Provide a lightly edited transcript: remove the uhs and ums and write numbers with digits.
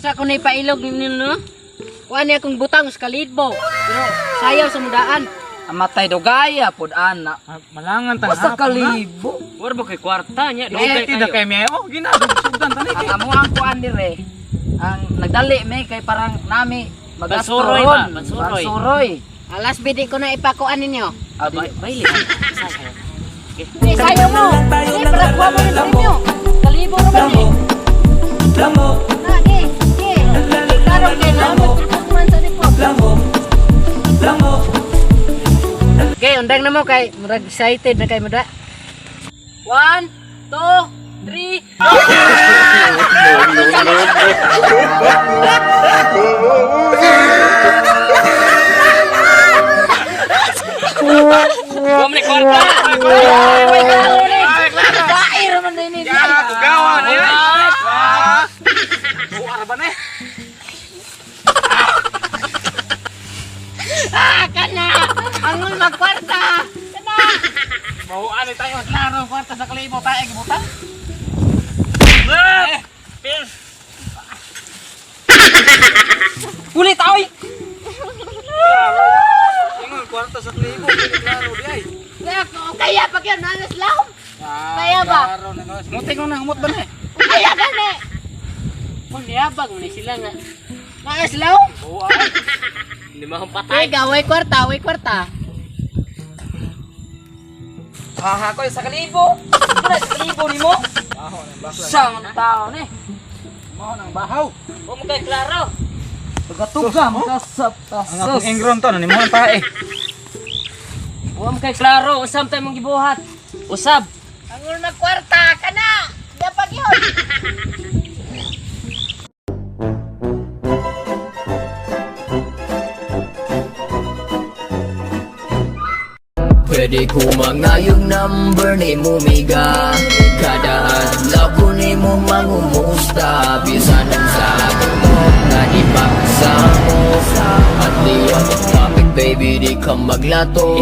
Usa ko na ipailog ninyo, no? Kuha niya akong butang sa kalibo. Pero sayaw sa mudaan. Amatay dugaya pod ana. Malangan ta. Basta kalibo. War ba kay kwarta nya? Eh, Dugay tida kayo. kay mi. Oh, ginadugsugan tani Ang amo ang kuan dire. Ang nagdali mi kay parang nami magasto Bansuroy ba? ron. Bansuroy. Bansuroy. Alas bidi ko na ipakuan ninyo. Ah, di- Baili. Di sayaw mo. Di para kuha mo ng premyo. Kalibo naman eh. Na, gi, gi. Karon kay na mo man sa ni po. Okay, undang na mo kay murag excited na kay muda. One, two, three. Wa man ni kwarta. Dair man din ni. Ya, tugawan eh. Ah. Buar ba na? Ah, kana. Angol magkwarta. Kana. Mauan ni tayo klaro kwarta sa kalibo tayo gibutan. Kulit oy. Ingon kwarta sa kalibo, klaro di ay. Kaya kaya pag yun, nanas lang. Kaya ba? Muti ko na humot ba na? Kaya gani. Kung niyabag mo ni sila nga. Nanas lang. Hindi mo akong patay. Ay, gaway kwarta, way kwarta. Haha ko sa kalibo. Wala sa kalibo nimo. Sang tao ni. Mao nang bahaw. Wa mo kay klaro. Pagkatuga makasap Ang akong ingron to nimo ang tae. Wa mo kay klaro. Usab tayo mong gibuhat. Usab. Angol magkwarta, kana. Yapag yun. Pwede ko mangayong number ni Mumiga. Kada adlaw ko ni mo mangumusta. Bisan ang sabi mo nga di pa kasama. At di ako topic, baby, di ka maglato.